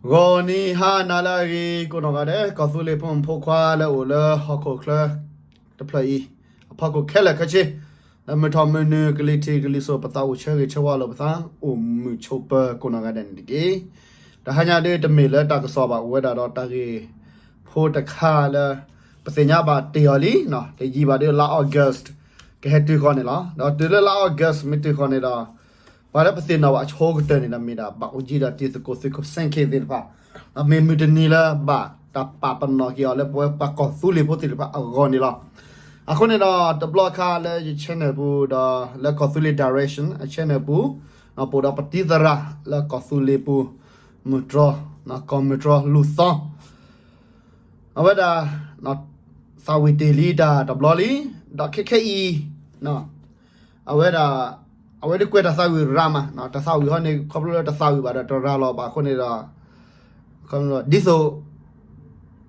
ဂီၤနံၤဟါနၤလၢအဂ့ၤ ကိးနီၢ်ဂၤဒဲး ကီၢ်သူလ့ၤဖိမုၣ်ဖိခွါလၢအိၣ်လၢဟီၣ်ခိၣ်ချၢတဖျၢၣ်အံၤ အဖီခိၣ်ခဲလၢာ်ခဲဆ့, လၢမုၢ်ထီၣ်မုၢ်နုာ် ကလံၤထံးကလံၤစိး ပသးအိၣ်ဆၢဂ့ၤဆၢဝါလိာ်ပသး အိၣ်မုာ်ဆိးပၢၤကိးနီၢ်ဂၤဒဲးန့ၣ်တက့ၢ်. တဟါညါဒ်တမ့ၢ်လၢတၢ်ကစီၣ်ဘၣ် အိၣ်ဝဲဒၣ်ဒီးတၢ်ဂ့ၢ်ဖိတခါလၢ ပသ့ၣ်ညါဘၣ်တ့ၢ်အီၤလံ, တယံာ်ဘၣ်ဒီးလါ August ကဟဲတုၤဃီၤန့ၣ်လီၤ. ဒီးတုၤလၢလါ August မ့ၢ်တုၤဃီၤန့ၣ်ဒီး ပှၤလၢပသ့ၣ်နီၣ်ဘၣ်အဆိကတၢၢ်န့ၣ်ဒီး မ့ၢ်ဒၣ်ဘၣ်အိၣ်ကံဒီးတံၤသကိး သုးခိၣ်စဲခ့သ့ၣ်တဖၣ်, မ့ၢ်မုၢ်တနံၤလၢဘၣ်တၢ်ပာ်ပနီၣ်က့ၤအီၤလၢပဝဲပှၤကီၢ်သူလ့ၤဖိသ့ၣ်တဖၣ်အဂီၢ်န့ၣ်လီၤ. အဃိန့ၣ်ဒီး တဘျီခါလၢယ channel ပူၤဒီး လၢကီၢ်သူလ့ၤ direction အ channel ပူၤ ပအိၣ်ဒီးပတံၤသရၣ်လၢကီၢ်သူလ့ၤပူၤ မုၢ်တြီ, ကီၢ်မုၢ်တြီလူၢ်သီ အဝဲဒၣ် သးဝံၣ်တ့ၢ်လံတၢ်တဘျီလံ, ဒီးခဲခဲအံၤ အဝဲဒၣ် အဝဲဒၣ်ကွဲးတၢ်သးဝံၣ်ရၤမး, တၢ်သးဝံၣ်ဟီန့ၣ် ခီဖျိလၢတသးဝံၣ်ဘၣ်ဒီးတရၤလီၤဘၣ်အဃိန့ၣ်ဒီး ဒ်သိး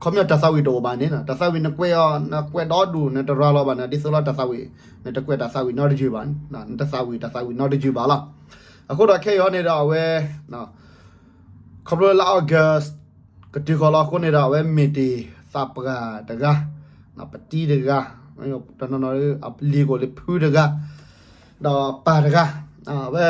ခီပညီတၢ်သးဝံၣ်တအိၣ်ဘၣ်န့ၣ် တၢ်သးဝံၣ်နကွဲးအီၤ နကွဲးဒီဒူၣ် နတရၤလီၤဘၣ်န့ၣ် ဒ်သိးလၢတၢ်သးဝံၣ် နတကွဲးတၢ်သးဝံၣ်နီတယုၢ်ဘၣ်, နတသးဝံၣ်တၢ်သးဝံၣ်နီတယုၢ်ဘၣ်လီၤ. အဃိဒီးခဲအံၤဟီန့ၣ်ဒီးအဝဲ ခီဖျိလၢလါ August ကတုၤဃီၤလီၤအဃိန့ၣ်ဒီး အဝဲမ့ၢ်တ့ၢ်သးပှၢ်တဂၤ, ပတံၤတဂၤ, တနီၤနီၤလၢအလံၤကအိၣ်လၢဖုတဂၤ, ဒီးပၢ်တဂၤ, အဝဲ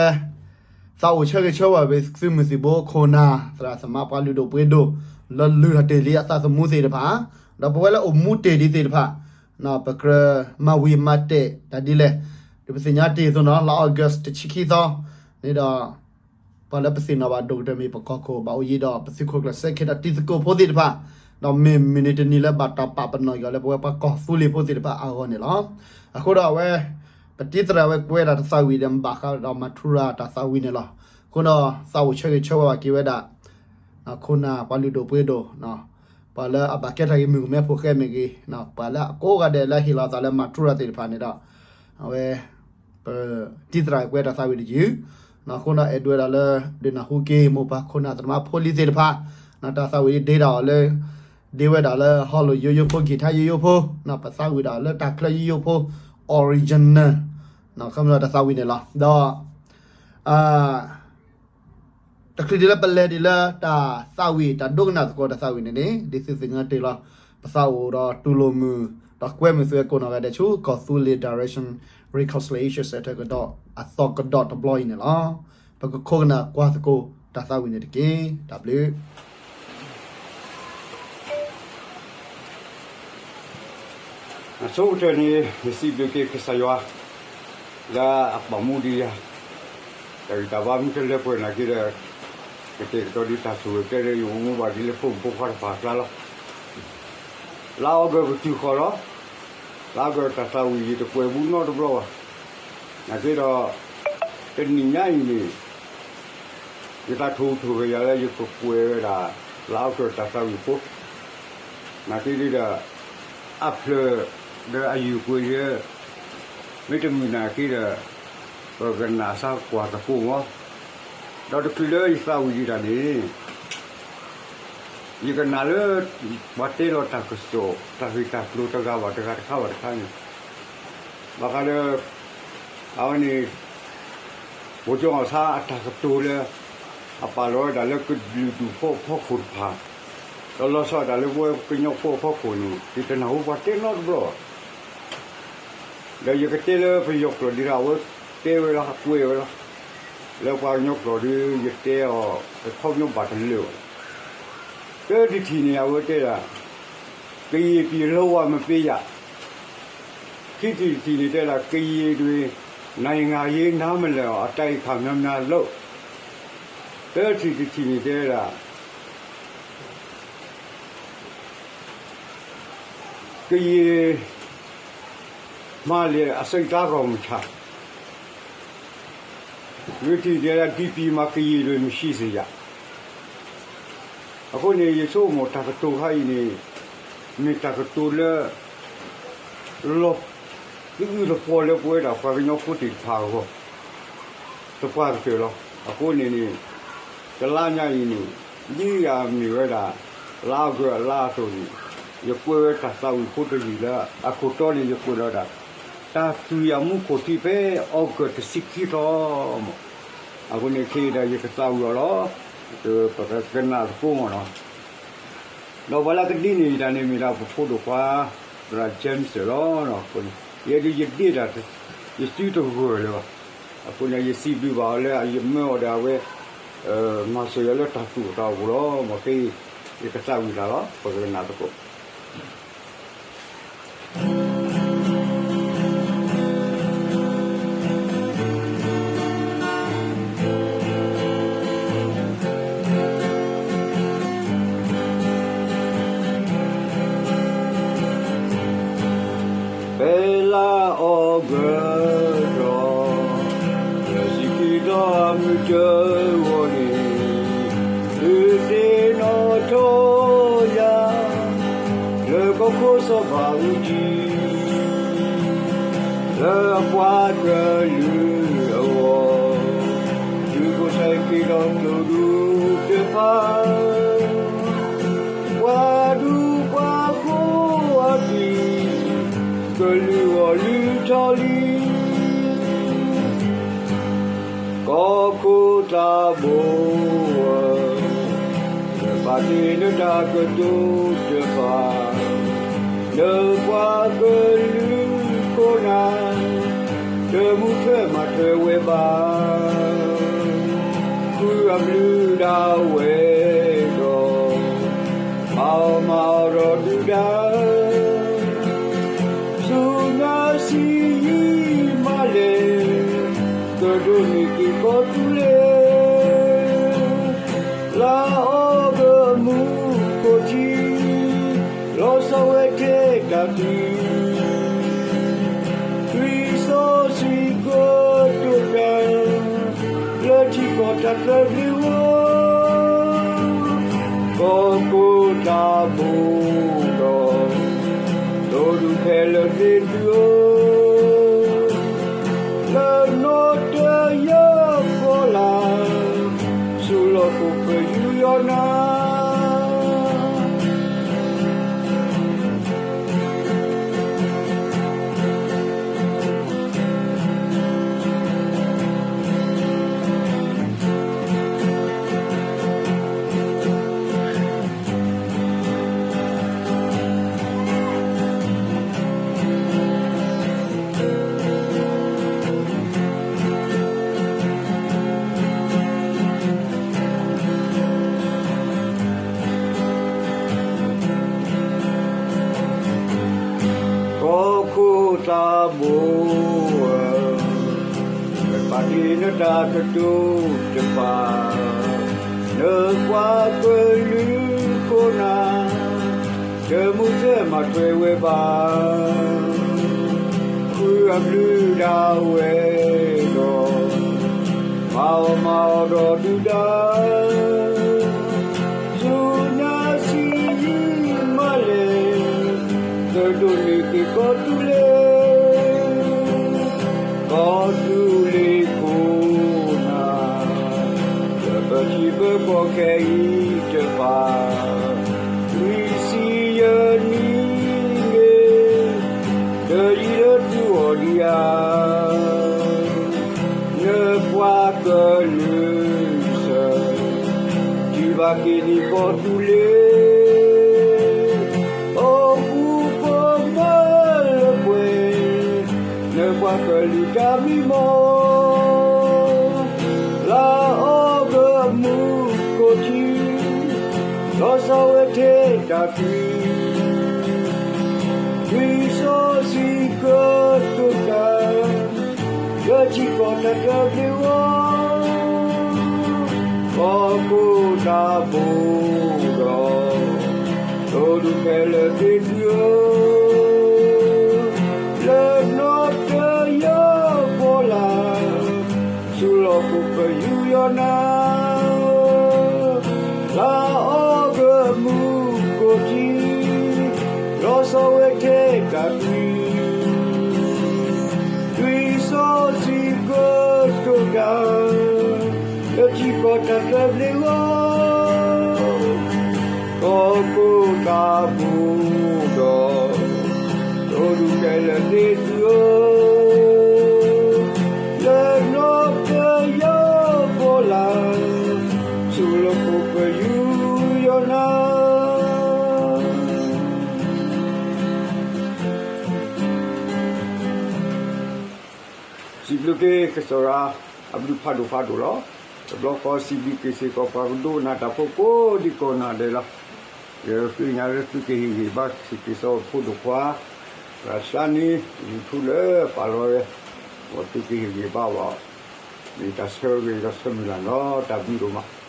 သးအိၣ်ဆၢဂ့ၤဆၢဝါဘၣ်သုးမုၢ်သံၣ်ဘိခိၣ်နၢ် သရၣ်သမါပှၤလုၢ်ဒိၣ်ပှ့ၤဒိၣ် လၢလုၢ်ထီၣ်တ့ၢ်လံအသးသမူသ့ၣ်တဖၣ်, ဒီးပဝဲလၢအိၣ်မူတ့ၢ်ဒံးသ့ၣ်တဖၣ် ပကြၢးမၤဝံၤမၤတဲာ်တၢ်ဒ်လဲၣ်, ဒ်ပသ့ၣ်ညါတ့ၢ်အသိးနီၤ လါ August တဆံခံသီန့ၣ်ဒီး ပှၤလၢပသ့ၣ်နီၣ်ဘၣ်ဒိၣ်ကတၢၢ်မ့ၢ်ပကီၢ်ခိၣ် ဘၣ်အိၣ်ယံၤဒီးပသုးခိၣ်ကျၢၢ်စဲခ့ဒီးတံၤသကိးဖိသ့ၣ်တဖၣ်, ဒီးမ့ၢ်မုၢ်နံၤတနံၤလၢဘၣ်တၢ်ပာ်ပနီၣ်က့ၤအီၤလၢပဝဲပှၤကီၢ်သူလ့ၤဖိသ့ၣ်တဖၣ်အဂီၢ်န့ၣ်လီၤ. အဃိဒီးအဝဲ ပတံၤသရၣ်ဝဲကွဲးဒၣ်တၢ်သးဝံၣ်ဒီး ဘၣ်ဃးဒီးမၤထူရၤတၢ်သးဝံၣ်န့ၣ်လီၤ. အဃိဒီးသးအိၣ်ဆၢဂ့ၤဆၢဝါဘၣ်က့ၤဝဲဒၣ် ခိၣ်နၢ်ပှၤလုၢ်ဒိၣ်ပှ့ၤဒိၣ်, ပှၤလၢအဘၣ်ကဲထီၣ်က့ၤမုၣ်ကမဲဖိဃဲမ့ၢ်ဂ့ၤ, ပှၤလၢအကိးဂၤဒဲးလၢဟ့ၣ်လီၤသးလၢမၤထူရၤသ့ၣ်တဖၣ်န့ၣ်ဒီး အဝဲ ပတံၤသရၣ်ကွဲးတၢ်သးဝံၣ်တယုၢ်, အဃိဒီးအဲၣ်ဒိးဝဲဒၣ်လၢ ဒုးနၢ်ဟူက့ၤမိၢ်ပၢ်ခိၣ်နၢ်သရၣ်သမါဖိလံၤသ့ၣ်တဖၣ်, တၢ်သးဝံၣ်ဒ့ဒၣ်အီၤလၢ ဒ့ဝဲဒၣ်လၢဟီလိာ်ယိယိဖိ ကံၢ်ထါယိယိဖိ, ပသးဝံၣ်ဒၣ်လၢတၢ်ချၢယိယိဖိ original ခီမ့ၢ်တၢ်သးဝံၣ်န့ၣ်လီၤ. ဒီး တချုးဒ်လၢပလဲၤဒ်လၢတၢ်သးဝံၣ် တၢ်ဒိကနၣ်သကိးတၢ်သးဝံၣ်န့ၣ်န့ၣ် ဒ်သုသ့ၣ်ညါတ့ၢ်လီၤ, ပသးအိၣ်ဒီးတူၢ်လိာ်မုာ် ဒီးကွဲမုာ်သုဝဲကိးနီၢ်ဂၤဒဲးဆူ ကီၢ်သူလ့ၤ Direction Reconciliation Center ကဒီးအသီကဒီးတဘျီအံၤန့ၣ်လီၤ. ပကခိးကနၣ်ကွၢ်သကိးတၢ်သးဝံၣ်န့ၣ်တက့ၢ်. တၢ်ဘျုး အဆိကတၢၢ်န့ၣ် ယစံးဘျုးက့ၤကစၢ်ယွၤ လၢအပာ်မူဒံးယၤ, တၢ်ဂံၢ်တၢ်ဘါမ့ၢ်တလၢပှဲၤနာ်က့ဒီး ကတဲာ်ကတီၤဒံးတၢ်ဆိၣ်ဂ့ၤကဲလၢယအိၣ်မူဘၣ်ဒ်လၢဖိမုၣ်ဖိခွါတဖၣ်အကျါလီၤ. လါအီကူးကတုၤဃီၤလီၤ. လါအီကူးတၢ်သးဝံၣ်ယတကွဲးဘူးနီတဘျီဘၣ်. နာ်က့ဒီး တနံၤညါအံၤန့ၣ် ယသးထူၣ်ထူၣ်ကယၤလၢယကကွဲးဝဲဒၣ် လါအီကူးတၢ်သးဝံၣ်ဖိ နာ်က့ဒ်ဒီး အဖျၢၣ်ဒီးအယုၢ်ကွဲးယဲ မ့တမ့ၢ်နာ်က့ဒီး ပကနၣ်စၢ်ကွၢ်သကိးမီၤ. ဒီးတချုးလၢယသးဝံၣ်ဒံးတၢ်န့ၣ် ယကနၣ်လၢ ပှၤတဲလီၤတၢ်ကစီၣ် တၢ်ဂ့ၢ်တၢ်ကျိၤတဂၤဘၣ်တဂၤတခါဘၣ်တခါန့ၣ် ဘၣ်ဃးလၢ အဝဲန့ၣ် ဗိုလ်ချုပ်အောင်ဆန်း အတၢ်ကတိၤလၢ အပာ်လီၤဝဲဒၣ်လၢကလုာ်ဒူၣ်ဖိအဖီခိၣ်တဖၣ် ဒီးလီၤဆီဒၣ်တၢ်လၢပဝဲကညီဖိအဖီခိၣ်န့ၣ် ယတနၢ်ဟူပှၤတဲနီတဘျီဘၣ်. ဒီးယကတဲလၢပယီၤကျိာ်ဒ်ဒီး အဝဲတဲဝဲလီၤ ကွဲးဝဲလီၤ. လၢပှၤကညီကျိာ်ဒီး ယတဲအီၤ အခီပညီဘၣ်တလၢာ်ဘၣ်. တၢတထံၣ်န့ၣ် အဝဲတဲဒၣ် ကရင်ပြည်လုံးဝမပေးရ ခံထံၣ်တထံၣ်န့ၣ်တဲဒၣ် ကရင်တွေ နိုင်ငံရေးနားမလည်အောင် အတိုက်အခံများများလုပ်, တထံၣ်တထံၣ်န့ၣ်တဲဒၣ် ကရင် မှားလျော်အစိတ်ဓာတ်ကို မချ လွေထံၣ်တဲဒၣ် ဒီပံၤမၤကယံာ်လွေမရှံစယၤ. အဃိန့ၣ် ယဆိကမိၣ်တၢ်ကတိၤခါအံၤန့ၣ် မ့ၢ်တၢ်ကတိၤလၢ လီၤ သအုးသပှီၤလၢပဝဲဒၣ်ပှၤကညီဖိသ့ၣ်တဖၣ်အဂီၢ် သပှၢ်ကတၢၢ်လီၤ. အဃိန့ၣ်န့ၣ် တလါညါအံၤန့ၣ် ဒ်အမ့ၢ်ဝဲဒၣ် လါအီကူးအလါအသိးန့ၣ် ယကွဲးဝဲတၢ်သးဝံၣ်ဖိတယုၢ်လၢ အခိၣ်တီန့ၣ် ယကွဲးလီၤဝဲဒၣ် တၢ်သွံၣ်အမူခိၣ်ထံးဖဲအီကူးတဆံခံသီမး. အဃိန့ၣ်ခဲအံၤဒီး ယကသးဝံၣ်အီၤလီၤ. ပကကနၣ်သကိးမ့ၢ်နီၤ. ဒီးပှၤလၢကဒ့န့ၢ်ယတၢ်န့ၣ်မ့ၢ်ဒၣ်ပဖိဒိၣ်ခွါ သရၣ် James လီၤ. အဃိန့ၣ် ယဲဒၣ်ယဒ့တၢ် ယစုတဂၢၢ်လၢၤဘၣ်. အဃိန့ၣ် ယစံးဘျုးဘၣ်အီၤလၢယမၢအီၤဒီးအဝဲ မၤစၢၤယၤလၢတၢ်သူၣ်အိၣ်သးအိၣ်လီၤ. မ်က့ ယကသးဝံၣ်တၢ်လီၤ ပကကနၣ်သကိး. ဖဲလါအီကူးထီၣ် လၢဆံခံသီအမုၢ်တဂီၤန့ၣ် သုသ့ၣ်နီၣ်ထီၣ်ယၤ လၢကီၢ်ခိၣ်စီၤဘးအူကၠံ လၢအပှၤကလုာ်အဂီၢ် ဒုးခိၣ်ဆၢဟံၣ်ဃ့ဒီးကျိဒူၣ်တဖၣ် ပှၤဒူပှၤယိၤအသွံၣ် ကလုၢ်အီၣ်လုၢ်ထီၣ်လံ ကီၢ်ခိၣ်သးဘိဧၢ, နပာ်တ့ၢ်နတၢ်ကတိၤတဖၣ် လၢပှၤကလုာ်ခိၣ်နၢ် တမူထွဲမၤထွဲဝဲဘၣ်. ဃုအဘျုးဒၣ်ဝဲဒီး မၤအီၣ်မၤအီၣ်ဒီးဒုၣ်ဒါ ဆူညါဆံးယံာ်မးလဲၣ် ကဒိးန့ၢ်က့ၤကီၢ်သူလ့ၤ လၢအီကူးမုၢ်ခိၣ်ထံး လီၤဆီဝဲထဲတၢ်သွံၣ် သွံၣ်စီဆှံကတိၤတၢ် လၢထံကီၢ်တၢ်ချၢဘျ့ဝဲ ကီၢ်ခိၣ်သးဘိဒီး သိဒူၣ်ခဲလၢာ်သ့ၣ်သုဧၢ, လၢနီၣ်တယၢၢ်ဖီလာ် ဆူလီၢ်ခိၣ်ဖၢယူးယီၤနၤ ကီၢ်ခိၣ်သးဘိဧၢ, နပာ်တ့ၢ်နတၢ်ကတိၤတဖၣ် လၢပှၤကလုာ်ခိၣ်နၢ် တမူထွဲမၤထွဲဝဲဘၣ်. ဃုအဘျုးဒၣ်ဝဲဒီး မၤအီၣ်မၤအီၣ်ဒီးဒုၣ်ဒါ ဆူညါဆံးယံာ်မးလဲၣ် ကဒိးန့ၢ်က့ၤကီၢ်သူလ့ၤ ကီၢ်သူလ့ၤခိၣ်နၢ် လၢပထံပကီၢ်ခဲအံၤတဖၣ် လွံၢ်ဆံယဲၢ်နံၣ်န့ၣ် တယံာ်လၢသုအီၤဒံးဧါ နပှၤကလုာ်စၢၤ တုၤဘၣ်က့ၤန့ၢ်ကီၢ်သူလ့ၤ အိၣ်ဃူဖိးမၤလၢပှဲၤ နပှၤကလုာ်တၢ်မံမီၢ် လၢအီကူးမုၢ်ခိၣ်ထံး လီၤဆီဝဲထဲတၢ်သွံၣ် သွံၣ်စီဆှံကတိၤတၢ် လၢထံကီၢ်တၢ်ချၢဘျ့ဝဲ ကီၢ်ခိၣ်သးဘိဒီး သိဒူၣ်ခဲလၢာ်သ့ၣ်သုဧၢ, လၢနီၣ်တယၢၢ်ဖီလာ် ဆူလီၢ်ခိၣ်ဖၢယူးယီၤနၤ လၢအီကူးမုၢ်ခိၣ်ထံး လီၤဆီဝဲထဲတၢ်သွံၣ် သွံၣ်စီဆှံကတိၤတၢ် လၢထံကီၢ်တၢ်ချၢဘျ့ဝဲ ကီၢ်ခိၣ်သးဘိဒီး သိဒူၣ်ခဲလၢာ်သ့ၣ်သုဧၢ, လၢနီၣ်တယၢၢ်ဖီလာ် ဆူ လၢပယီၤနၤ စံးဘျုးက့ၤကစၢ်ယွၤ အဘျုးဖးဒိၣ်ဖးဒိၣ်လီၤ. တဘျီဃီစံးဘျုးက့ၤစ့ၢ်ကီးပှၤကဒိကနၣ်တၢ်ဖိကိးဒံကိးနၤဒဲးလီၤ. ယဃ့ကညးလၢသုကဟ့ၣ်ဂံၢ်ဘါစ့ၢ်ကီးဖိဒိၣ်ခွါ ရၤရှါန့ၣ် YouTube လၢပာ်လီၤဝဲ ဒီးသုကဟ့ၣ်ဂံၢ်ဘါဘၣ် မ့ၢ်တၢ်ဆၢဂ့ၤဒီးဆၢမုၢ်လၢ်လီၤ. တၢ်ဘျုးဒိၣ်မး.